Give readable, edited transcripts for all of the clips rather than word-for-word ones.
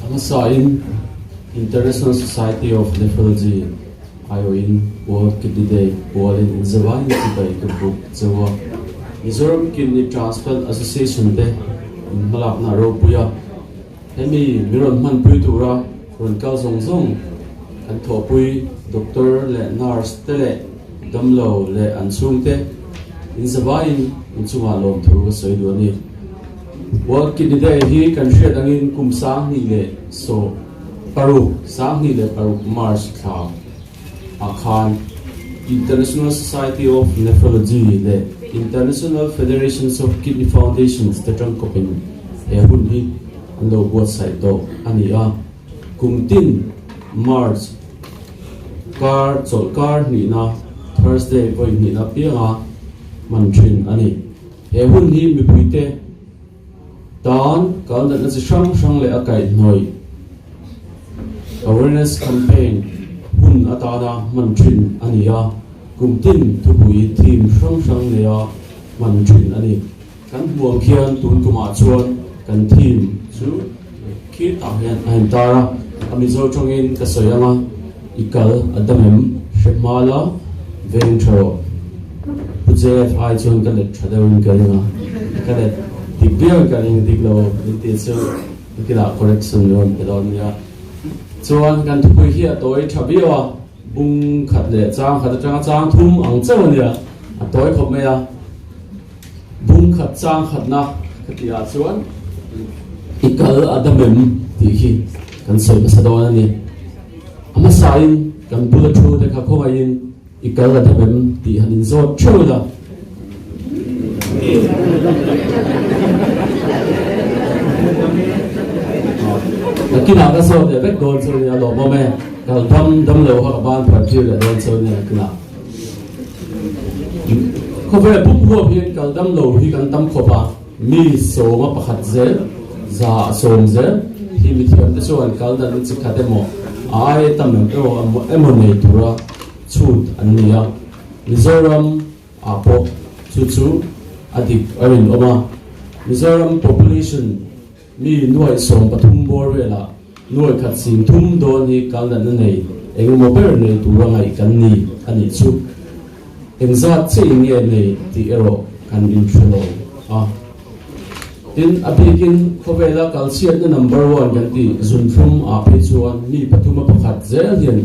A hmasain International Society of Nephrology aiawhin World Kidney Day pualin inzavain chibai ka buk cheu a. Mizoram Kidney Transplant Association te in hmalakna a ropui a. Hemi mi rawn hmanpui tura rawn kal zawng zawng kan thawhpui doctor leh nurse te leh damlo leh an chhungte inzavaiin inchungah lawmthu ka sawi duh a ni. World Kidney Day hi kan hriat angin kum 2016, 26 March thla ah khan International Society of Nephrology leh International Federations of Kidney Foundations te tangkawpin he hun hi an lo buatsaih tawh a ni a. Kum tin March kar chawlhkar hnihna Thursday vawi hnihna pianga hman thin a ni. He hun hi mipuite tan kal natna chi hrang hrang leh a kaihhnawih, awareness campaign, hun atana hman thin a ni a, kum tin thupui theme hrang hrang neia hman thin a ni. Kan hmu ang khian tun kumah chuan kan theme chu khi tah hian a intar a, a Mizo tawngin ka sawi ang a, I kal a dam em? Hre hma la, veng tha rawh. Pu JFI chuan ka let tha deuhin ka ring a, ka let dik viauin ka ring dik lo min tih chu nikinah correction rawn pe dawn nia. Chuan kan thupui hi a tawi tha viau a, bung khat leh chang khat atanga chang thum ang chauh a nia, a tawi khawp mai a. Bung khat chang khatna ka tih ah chuan i kal a dam em tih khi kan sawi hmasa dawn a ni. A hmasain kan bula thu te kha khawngaihin i kal a dam em tih han inzawt theuh ila. Nakinah ka zawt leh vek dawn chu a nia lawmawm e. Kal dam dam lo kha ka ban pharh tir leh dawn chu a nia nakinah. Khawvel pum huap hian kal dam lo hi kan tam khawp a, mi sawma pakhat zel, 100 zel hi mithiamte chuan kal dan chi khat emaw, a aia tam emaw nei tura chhut an ni a. Mizoram ah pawh chu chu a dik a rinawm a, Mizoram population Mi nuaih 13 bawr velah nuaih khat sing thum dawn hi kal natna nei eng emaw ber nei tura ngaih kan ni a nih chu. Engzat chiah in nge nei tih erawh kan inhre lo a. Tin, a bikin khawvela kal chhiatna number one kan tih zunthlum ah phei chuan mi pathuma pakhat zel hian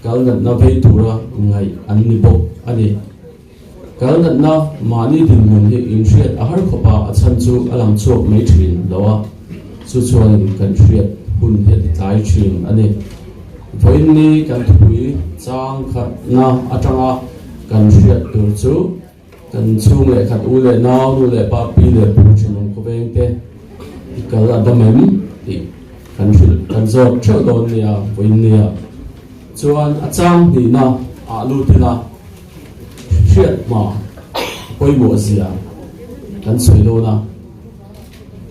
kal natna vei tura ngaih an ni bawk a ni. Kal natna mahni dinhmun hi inhriat a har khawp a, a chhan chu a lang chhuak mai thin lo a, chu chuanin kan hriat hun hi a ti tlai thin a ni. Vawiin ni kan thupui chang khatna atanga kan hriat tur chu kan chhung leh khat u leh nau, nu leh pa, pi leh pu thenawm khawveng te i kal a dam em tih kan hrilh kan zawt theuh dawn nia vawiin nia chuan a chang hnihna ah lut ila. Hriat hma pawimawh zia kan sawi dawn a,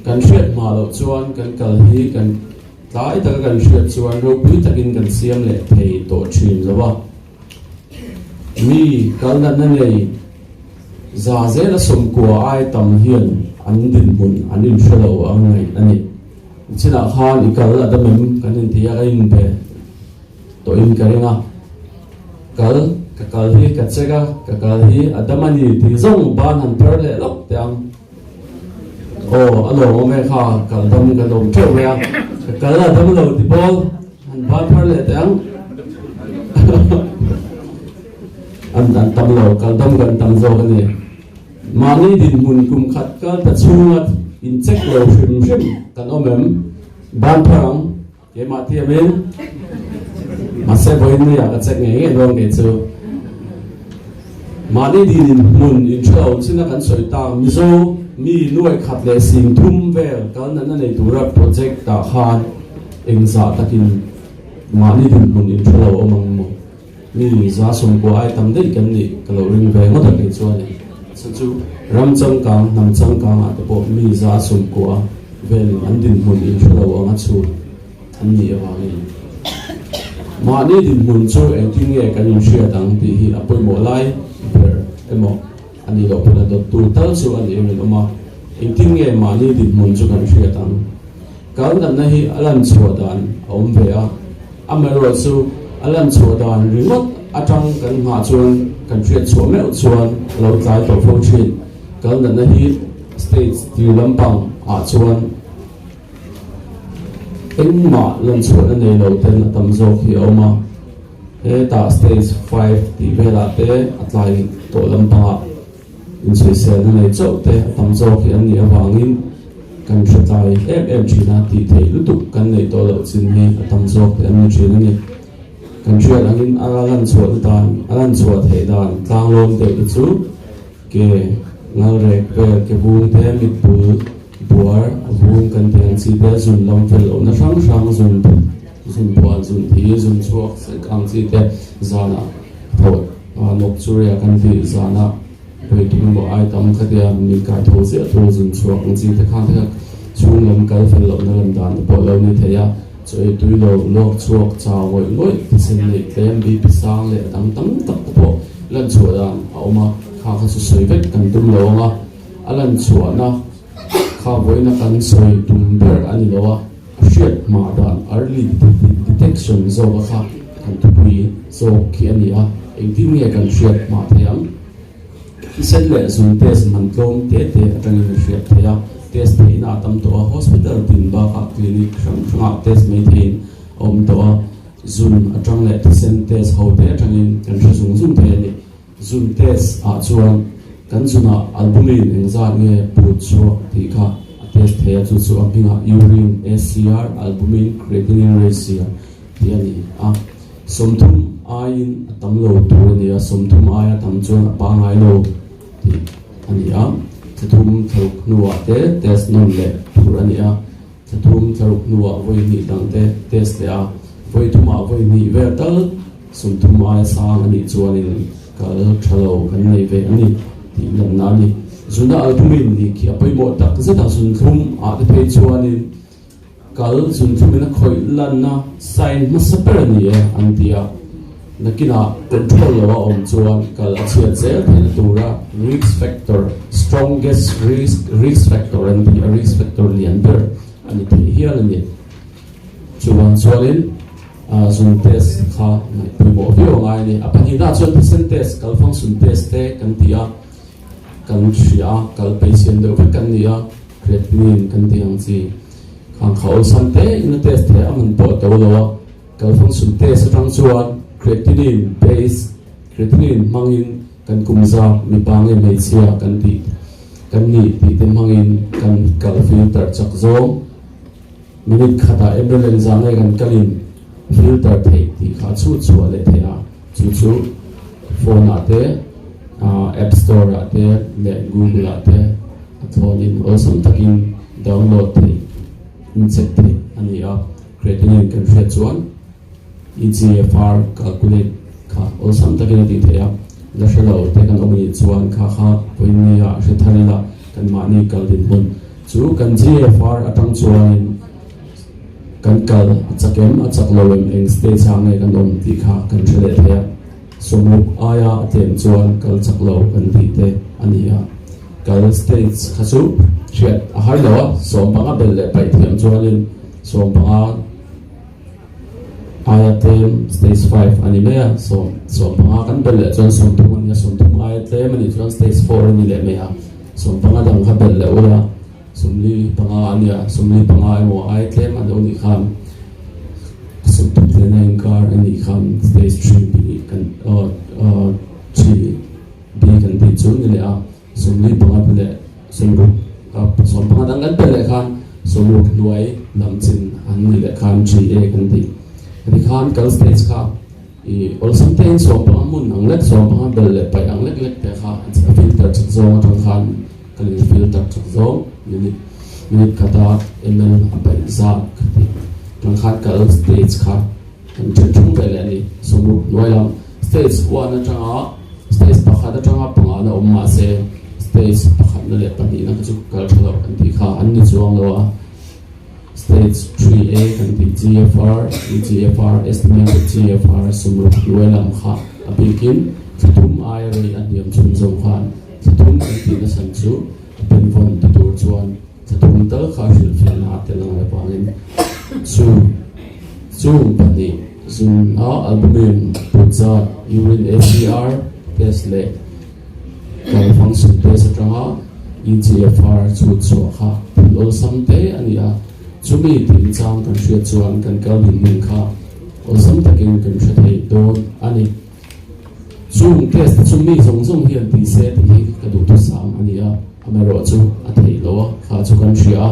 kan hriat hma loh chuan kan kal hi kan tlai taka kan hriat chuan ropui takin kan siam leh thei tawh thin lo a. Mi kal natna nei za zela sawmkua ai tam hian an dinhmun an inhre lo ang ngaih a ni. Chinah khan i kal a dam em kan inti a, ka inbe tawhin ka ring a. Kal, ka kal hi ka check a, ka kal hi a dam a ni tih zawng ban han phar leh lawk teh ang. Aw, a lawmawm e kha, kal dam kan awm teuh mai a, ka kal a dam lo ti bawl han ban phar leh teh ang. An an tam lo, kal dam kan tam zawk a ni. Mahni dinhmun kum khat kal ta chhunga in check lo hrim hrim kan awm em? Ban phar ang. Keimah thiamin mahse vawiin ni ah ka check ngei ngei dawn kei chu. Mahni dinin hmun intha lo china kan sawi tak Mizo mi nuaih khat leh sing thum vel kal natna nei tura project ah khan engzah takin mahni dinhmun intha lo awm ang maw? Mi 190 ai tam daih kan nih ka lo ring ve ngawt a kei chuan e. Chu chu ram changkang, hnam changkang ah te pawh mi 190 velin an dinhmun inhre lo anga chhun an nih avangin mahni dinhmun chu engtin nge kan inhriat ang tih hi a pawimawh lai ber emaw a nih loh pawn a dawttu tal chu a nih rinawm a, engtin nge mahni dinhmun chu kan hriat ang? Kal natna hi a lan chhuah dan a awm ve a, amaherawhchu a lan chhuah dan ringawt atang kan nghah chuan kan hriat chhuah meuh chuan a lo tlai tawh fo thin. Kal natna hi stage tir lampang ah chuan engmah lan chhuahna nei lo ten a tam zawk hi a awm a, hetah stage five tih velah te a tlai tawh lampangah Insawiselna nei chauh te a tam zawk hi an nih avangin kan hre tlai em em thin a, tih theih lutuk kan neih tawh loh chin hi a tam zawk te an ni thin a ni. Kan hriat angin a lan chhuahna dan, a lan chhuah theih dan tlanglawm deuh te chu ke ngal rek vel, ke vung te, mit bul, buar, a vung kan tih ang chi te, zun lam fel lohna hrang hrang, zun zun buan, zun thi, zun chhuak sek ang chi te zanah thawh Nawk chu ria kan tih zanah vawi tum emaw ai tam khatia min kai tho ziah thu zun chhuak ang chi te khan te kha chhung lam kal fel lohna lam dan te pawh lo ni thei a, chaw ei tui lo, luak chhuak, chau ngawih ngawih, thisen neih tlem, BP sang leh a dang tam tak te pawh lan chhuah dan a awm a, kha kha chu sawi vek kan tum lo ang a, a lan chhuahna kha vawiina kan sawi tum ber a ni lo a. A hriat hma dan early detection zawka kha kan thupui zawk khi a ni a, engtin nge kan hriat hma theih ang? Thisen leh zun test man tlawm te te atangin a hriat theih a, test theihna a tam tawh a, hospital tin bakah clinic hrang hrangah test mai theihin a awm tawh a, zun atang leh thisen test ho te atangin kan hre zung zung thei a ni. Zun test ah chuan kan zunah albumin engzat nge put chhuak tih kha a test thei a, chu chu a hmingah urine ACR, albumin creatinine ratio, tih a ni a. 30 aiin a tam lo tur a ni a, 30 aia tam chuan a pangngai lo tih a ni a. Thla thum thlaruk hnuah te test nawn leh tur a ni a, thla thum thlaruk hnuah vawi hnih dang te test leh a, vawi thumah vawi hnih vel tal 30 aia sang a nih chuanin kal tha lo kan nei ve a ni tih lanna a ni. Zuna albumin nih khi a pawimawh tak zet a, zunthlum ah te phei chuanin kal zunthlum in a khawih lanna sign hmasa ber a ni e an ti a, nakinah control lo a awm chuan kal a chhiat zel theihna tura risk factor, strongest risk risk factor an ti a, risk factor lian ber a ni thei hial a ni. Chuvang chuanin. Zun test kha ngaih pawimawh viau a ngai a ni. A pahnihna chuan thisen test, kal function test te kan ti a, kan hria a, kal patient deuh vek kan ni a, creatinine kan tih ang chi khang kha awlsam te in a test theih a man pawh a to lo a. Kal function test atang chuan creatinine base, creatinine hmangin kan kum zak mipa nge hmeichhia kan tih kan nih tih te hmangin kan kal filter chak zawng. Minute khatah ml engzah nge kan kalin filter theih tih kha a chhut chhuah leh theih a, chu chu phone ah te, app store ah te leh google ah te a thlawnin awlsam takin download theih, in check theih a ni a, creatinine kan hriat chuan. EGFR calculate kha awlsam takin a tih theih a, la hre lo te kan awm anih chuan kha kha pawimawh ah hre thar ila kan mahni kal dinhmun chu kan GFR atang chuanin kan kal a chak em a chak lo em eng stage ah nge kan awm tih kha kan hre leh thei a, 60 aia a tlem chuan kal chak lo kan tih te a ni a, kal stage kha chu hriat a har lo a, 15 bel leh paih thiam chuanin 15. Aia tlem stage five a ni mai a, 15 kan belh leh chuan 30 a ni a, 30 aia tlem a nih chuan stage four a ni leh mai a, 15 dang kha belh leh ula, 45 a nia, 45 emaw aia tlem a lo nih khan 30 thlena inkar a nih khan stage three B kan three B kan tih chu ni leh a. 45 te leh 60 15 dang kan pel leh khan 60 hnuai lam chin an ni leh khan GA kan ti. Heti khan kal stage kha i awlsam te in 15 hmun ang lek 15 bel leh paih ang lek lek te kha a filter chak zawng atang khan kan in filter chak zawng minute minute khata ml a paih zat kha ti tang khan kal stage kha kan then thung ve leh a ni. 60 hnuai lam stage one atanga Stage pakhat atanga pangana awm mah se stage pakhatna leh pahnihna kha chu kal tha loh kan tih kha an ni chuang lo a. Stage 3A kan tih GFR, EGFR, estimated GFR sumruk hnuai lam kha a bikin thla thum aia rei a hniam chhun zawng khan thla thum kan tih nachhan chu a penvawn ti tur chuan. Thla thum tal kha hrilhfiahna a tel ang avangin chu chung pahnih zun-a albumin put zat, urine ACR test leh kal function test atanga eGFR chhut chhuah kha thil awlsam te a ni a. Chumi tih chang kan hriat chuan kan kal dinhmun kha awlsam takin kan hre thei dawn a ni. Chung test te chu mi zawng zawng hian ti se tih hi ka duhthusam a ni a, amaherawh chu a theih lo a, kha chu kan hria a,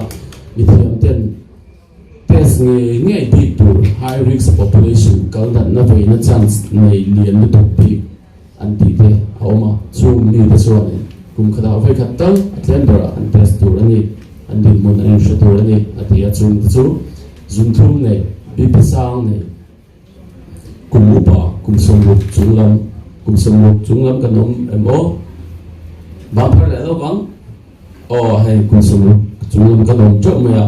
mithiam ten test ngei ngei bik tur high risk population kal natna veina chance nei lian lutuk bik an tih te a awm a, chung mi te chuan kum khatah vawi khat tal a tlem berah an test tur a ni, an dinhmun an inhre tur a ni a ti a, chung te chu zunthlum nei, BP sang nei. Kum upa, kum 60 chung lam, kum 60 chung lam kan awm em aw? Bang phar leh lawk ang. Aw hei kum 60 chung lam kan awm teuh mai a,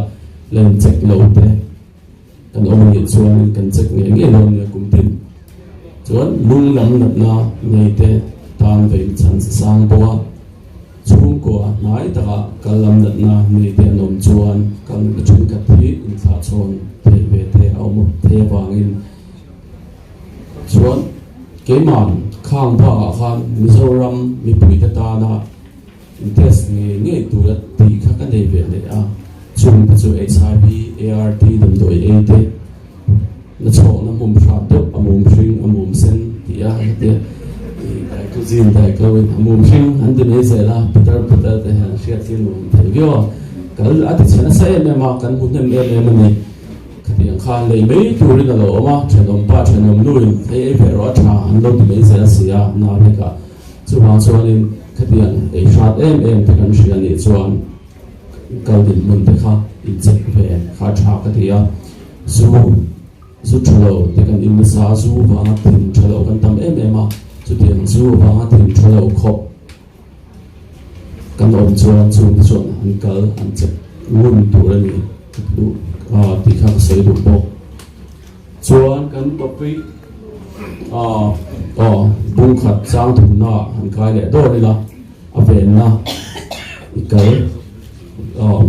la in check lo te kan awm anih chuan kan check ngei ngei dawn nia kum tin. Chuan lung lam natna nei te tan ve in chance a sang bawk a. Chhungkua hnai takah kal lam natna nei te an awm chuan kal natna thenkhat hi inthlahchhawn theih ve te a awm thei avangin chuan keiman khang bakah khan Mizoram mipuite tana test ngei ngei tura tih kha ka nei ve leh a, chung te chu HIV, ART damdawi ei te Na chhawkna hmum hrat deuh a mum hring a mum sen tih a hetia ih daikuzin daiko in a mum hring an ti mai zel a pitar putar te hian hriat hi nuam thei viau a kal a ti chhe nasa em em a kan hmu hnem em em a ni khatiang khan lei mai turin a lo awm a thenawm pa thenawm nu in hei ei ve rawh a tha an lo ti mai zel a si a na vek a chuvang chuanin khatiang ei hrat em em te kan hria nih chuan Kal dinhmun te kha incheck ve kha tha ka ti a, zu zu tha lo te kan in nasa a, zu vanga thin tha lo kan tam em em a, chutiang zu vanga thin tha lo khawp kan awm chuan chung te chuan an kal an check ngun tur a ni duh tih kha ka sawi duh bawk. Chuan kan topic aw bung khat chang thumna han kai leh dawr ila. A venna i kal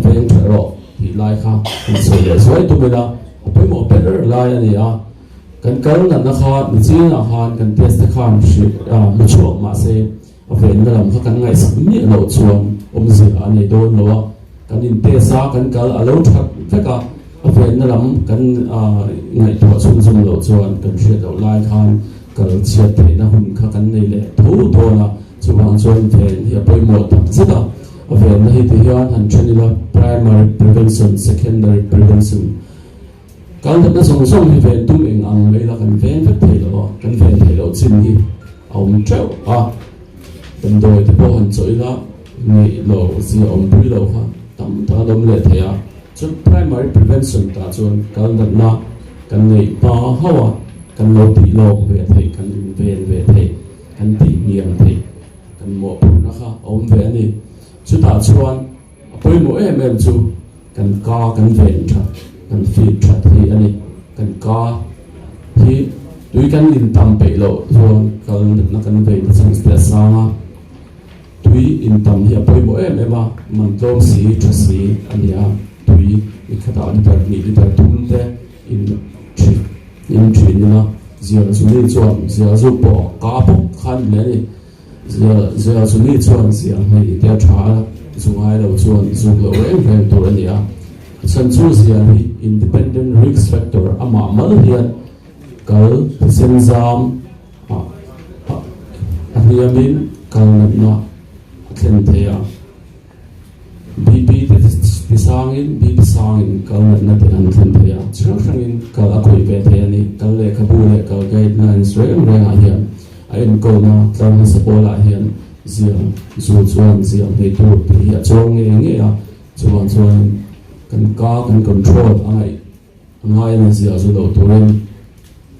veng tha erawh tih lai kha kan sawi leh zuai tum ila, a pawimawh ber lai a ni a. Kan kal natna kha nichinah khan kan test te khan hmu chhuak mahse a venna lam kha kan ngaihsak miah loh chuan awmzia a nei dawn lo a. Kan in test a, kan kal a lo that vek a, a venna lam kan ngaihtuah chhunzawm loh chuan kan hriat loh lai khan kal chhiat theihna hun kha kan nei leh tho dawn a. Chuvang chuan ven hi a pawimawh tak zet a, a venna hi ti hian han then ila primary prevention, secondary prevention kal natna zawng zawng hi ven tum eng ang mai ila kan ven vek thei lo a, kan ven theih loh chin hi a awm teuh a, damdawi te pawh han chawh ila ngeih lo zia awmpui lo kha tam tak an awm leh thei a, chuan primary prevention tah chuan kal natna kan neih hma hauh a, kan lo tih lawk ve theih, kan inven ve theih. Kan tih hniam theih kan mawhphurhna kha a awm ve a ni. Chutah chuan a pawimawh em em chu kan ka kan ven that, kan feed that hi a ni. Kan ka hi tui kan in tam peih loh chuan kal natna kan vei na chance te a sang a. Tui in tam hi a pawimawh em em a, man tlawm si tha si a ni a. Tui ni khatah liter hnih liter thum te in thin in thin ila zial zuni chuan zial zu pawh ka bawk khan hle a ni zial zial zuni chuan zial hmei te a tha a zu ngai lo chuan zuk loh reng reng tur a ni a a chhan chu zial hi independent risk factor amah mal hian kal thisen zam ah a hniamin kal natna a thlen thei a. BP te ti sangin BP sangin kal natna te an thlen thei a, chi hrang hrangin kal a khawih ve thei a ni. Kal lehkhabu leh kal guidelines reng rengah hian a enkawlna tlar hmasa pawlah hian ziah zu chuan ziah ngei tur tih hi a chuang ngei ngei a, chuvang chuanin kan ka kan control a ngaih a ngai a ni ziah zu loh turin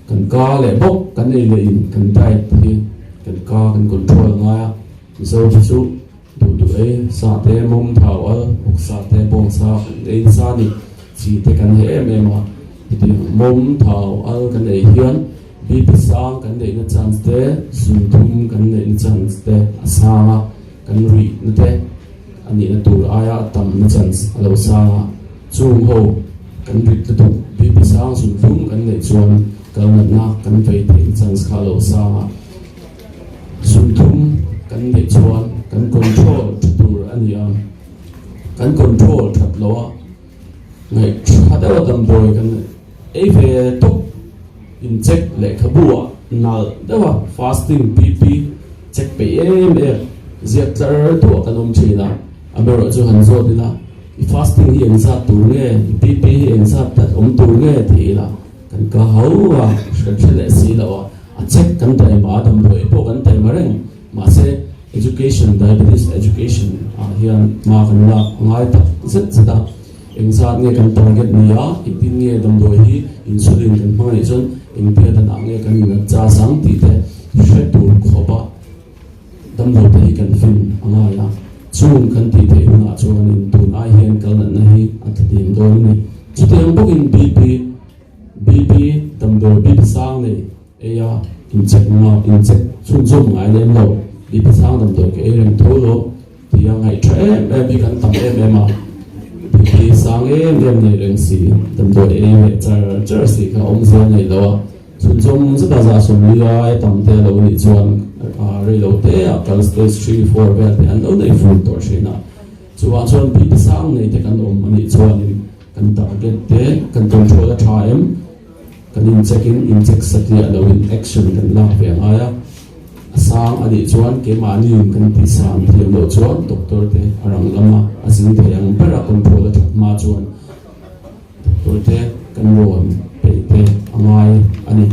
kan ka leh bawk kan ei leh in kan diet hi kan ka kan control a ngai a, Mizo te chu. Duh duh ei, sa te, mawm thau al, vawk sa te, bawng sa kan ei nasa a ni. Chi te kan heh em em a, hetiang mawm thau al kan ei hian BP sang kan neihna chance te, zun thum kan neihna chance te a sang a, kan rihna te a nihna tur aia a tamna chance a lo sang a, chung ho kan rit lutuk BP sang zunhlum kan neih chuan kal natna kan vei theihna chance kha a lo sang a, zunthum kan neih chuan kan control tha tur a ni a, kan control that loh a ngaih tha deuh a damdawi kan ei ve tawp in check lehkhabu ah nalh deuh a fasting BP check peih em em ziak tlar duah kan awm thin a, amaherawh chu han zawt ila i fasting hi engzat tur nge i BP hi engzat tak awm tur nge tih ila kan ka ho a kan hre leh si lo a, a check kan taima a damdawi pawh kan taima reng mahse education diabetes education ah hian hma kan lak a ngai tak zet zet a. Engzat nge kan target ni a, engtin nge damdawi hi insulin kan hmang anih chuan engtia danah nge kan in adjust ang tih te hre tur khawp a damlo te hi kan fin a ngai a. Chung kan tih theih hunah chuanin tun ai hian kal natna hi a tla dim dawn a ni. Chutiang bawkin BP, BP damdawi BP sang nei ei a incheck nga incheck chhunzawm ngai lem lo, BP sang damdawi ka ei reng tho lo. Ti a ngaih tha em em hi kan tam em em a, BP sang em em nei reng si, damdawi ei leh char char si kha awmzia nei lo a, chhunzawm zeta zah sawmli ai tam te lo nih chuan rei lo te ah kal stage three four vel te an lo nei fur tawh thin a, chuvang chuan BP sang nei te kan awm anih chuanin kan target te kan control a tha em, kan in check in in check satliah lo in action kan lak ve angai a. A sang a nih chuan keimahniin kan tih sang thiam loh chuan doctor te a rang lama a zing thei ang ber a control a that hma chuan doctor te kan rawn peih te a ngai a ni.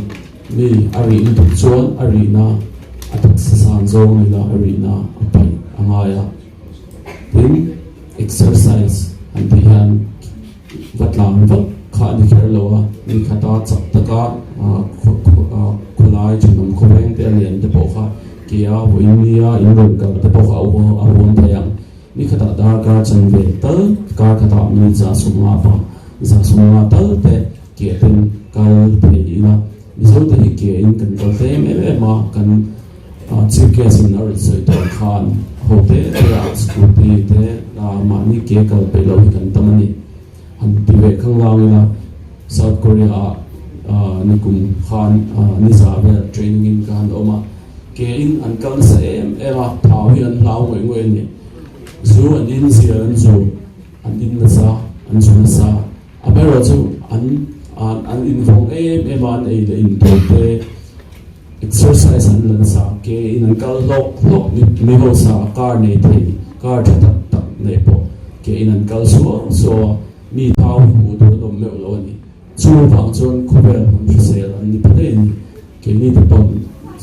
Mi a rih lutuk chuan a rihna a taksa san zawng nila a rihna a paih a ngai a. Tin, exercise han tih hian va tlan vak kha a ni kher lo a, ni khata chak taka khawlai thenawm khawveng te a lian te pawh kha ke a vawiin nia in rawn kal te pawh kha a huam thei ang. Ni khatah darkar chanve tal kar khatah minute 150 pa 150 tal te ke ten kal thei ila Mizo te hi ke in kan kal tlem em em a, kan Chief Guest in a rawn sawi tawh khan ho te te ah scooty te mahni ke kal peih loh hi kan tam a ni. Han ti ve khang lang ila South Korea ah nikum khan niza vel training in ka han awm a, ke in an kal nasa em em a, thau hi an hlau ngawih ngawih a ni. Zu an in zir an zu an in nasa an zu nasa. Amaherawhchu an an invawng em em a, an ei leh in tur te, exercise an la nasa, ke in an kal hlawk hlawk ni mi hausa car nei thei, car tha tak tak nei pawh ke in an kal suau suau a, mi thau hi hmuh tur an awm meuh lo a ni. Chu vang chuan khawvel hnam hrisel an ni pha daih a ni. Keini te pawn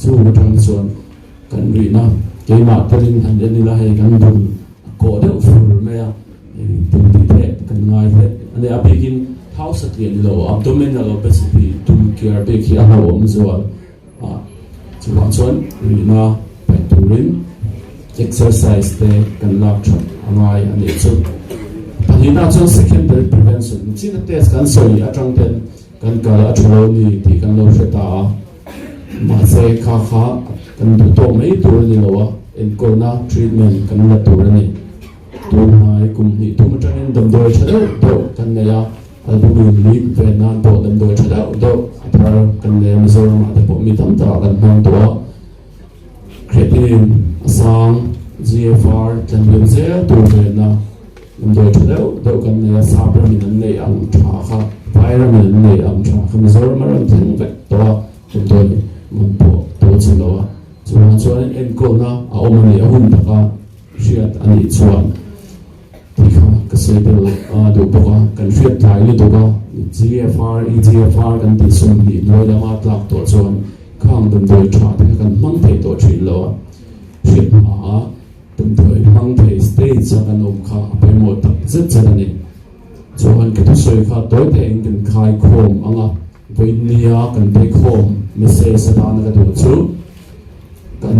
chu atang chuan Kan rihna keimah telin han en ila hei kan dul a kawh deuh fur mai a, hei dul tih theih kan ngai hle a ni. A bikin thau satliah ni lo abdominal obesity dul kiar bik hi a hlauhawm zual a, chuvang chuan rihna paih turin exercise te kan lak that a ngai a nih chu. Pahnihna chuan secondary prevention china test kan sawi atang ten kan kal a tha lo ni tih kan lo hre ta a. Mahse kha kha kan duh tawk mai tur a ni lo a, enkawlna, treatment, kan la tur a ni. Tunhnai kum hnih thum atangin damdawi tha deuh deuh kan nei a, albumin leak ve nan pawh damdawi tha deuh deuh a thar kan nei a, Mizoramah te pawh mi tam takah kan hmang tawh a. Creatinine a sang, GFR tlanliam zel tur venna damdawi tha deuh deuh kan nei a, sap ramin an neih ang tha kha, vai ramin an neih ang tha kha Mizoram a rawn thleng vek tawh a, damdawi man pawh to chi lo a, chuvang chuan enkawlna a awm a nih a hun taka hriat a nih chuan tih kha ka sawi tel duh bawk a, kan hriat tlai lutuk a, GFR, EGFR kan tih 20 hnuai lama tlak tawh chuan Khang damdawi tha te kha kan hmang thei tawh thin lo a, hriat hma a damdawi hmang thei stage a kan awm kha a pawimawh tak zet zet a ni. Chuan ka thusawi kha tawi tein kan khai khawm ang a, vawinia kan take home message atana ka duh chu kan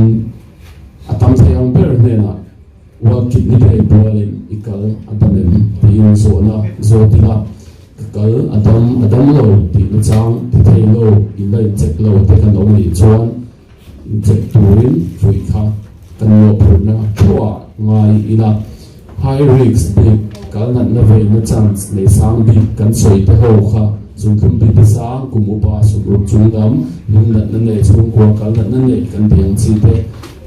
a tam thei ang ber hnenah World Kidney Day bualin i kal a dam em tiin zawhna zawt ila, Ka kal a dam a dam lo tih na chang ti thei lo, in la incheck lo te kan awm anih chuan incheck turin fuih kha kan mawhphurhna thuah ngai ila. High risk bik, kal natna veina chance nei sang bik kan sawi te ho kha zungthlum BP sang, kum upa sumruk chung lam, lung natna nei chhungkua kal natna nei kan tih ang chi te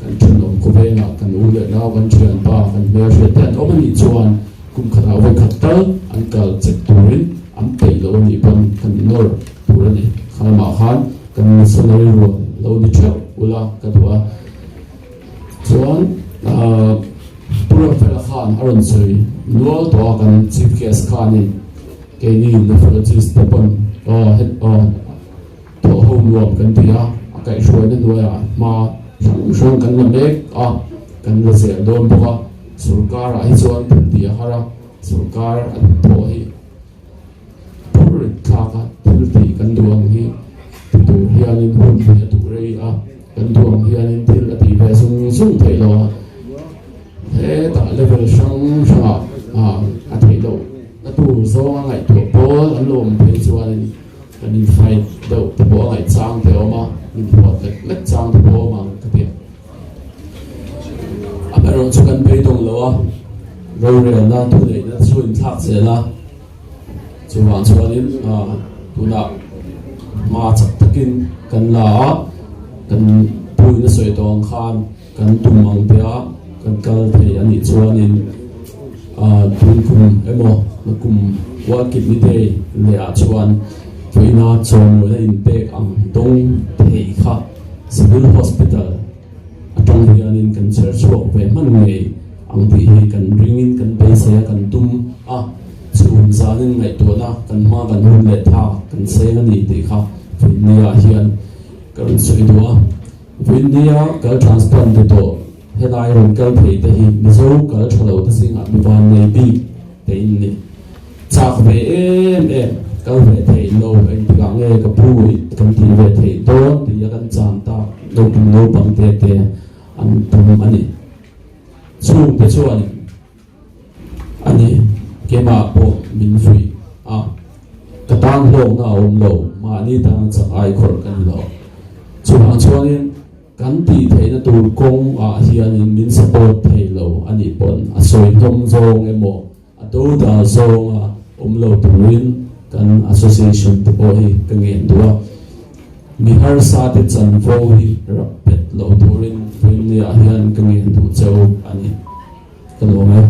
kan thenawm khawvengah kan u leh nau kan thianpa kan hmelhriat te an awm a nih chuan kum khatah vawikhat tal an kal check turin an peih lo a nih pawn kan nawr tur a ni. Khalamah khan kan missionary rual lo ni theuh ula ka duh a. Chuan Pu Ramfela khan a rawn sawi nual tawh a kan Chief Guest khanin keini nephrologist te pawn thawh ho nuam kan ti a, a kaihhruaina hnuaiah hma hrang hrang kan la mek a, kan la zel dawn bawk a, sorkarah hi chuan thil tih a har a, sorkar a thawh hi Phur rit thlak a thil tih kan duh ang hi ti tur hianin hun hi a duh rei a, kan duh ang hianin thil a tih ve zung zung theih lo a, hetah level hrang hrangah a theih loh na tur zawnga ngaihtuah pawl an lo awm phei chuanin kan in fight deuh te pawh a ngaih chang te a awm a, min huat lek lek chang te pawh a awm ang ka ti a. Amaherawh chu kan beidawng lo a, rorelna thuneihna chu inthlak zel a, chuvang chuanin tunah hma chak takin kan la a, kan puina sawi tawh ang khan kan tum ang te a kan kal thei a nih chuanin tun kum emaw kum World Kidney Day leh ah chuan vawiina chawmawina inpek ang dawng thei kha Civil Hospital atang hianin kan chher chhuak ve hman ngei ang tih hi kan ringin kan beisei a, kan tum a, chhun zanin ngaihtuahna kan hma kan hun leh tha kan seng a ni tih kha Vawiinnia hian ka rawn sawi duh a. Vawiinnia kal transplant ti tawh helai rawn kal thei te hi Mizo kal tha lo te zingah mi van nei bik te in ni. Chak ve em em, kal ve theih lo, engtikah nge ka pu i kan tih ve theih dawn tih a kan chan tak naupang naupang te te an tum a ni. Chhungte chuan a ni keimah pawh min fuih a, ka tan hlawkna a awm lo, mahni tana chak ai khawrh ka ni lo. Chuvang chuanin Kan tih theihna tur kawng ah hianin min support thei lo a nih pawn a sawi hnawm zawng emaw a dodal zawnga awm lo turin kan association te pawh hi ka ngen duh a. Mi harsa te chanvo hi rap pet lo turin vawiinni ah hian ka ngen duh cheu a ni. Ka lawm e.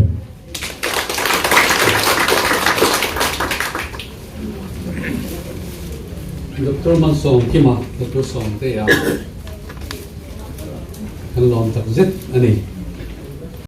Doctor Malsawmkima, Doctor Sawmtea kan lawm tak zet a ni.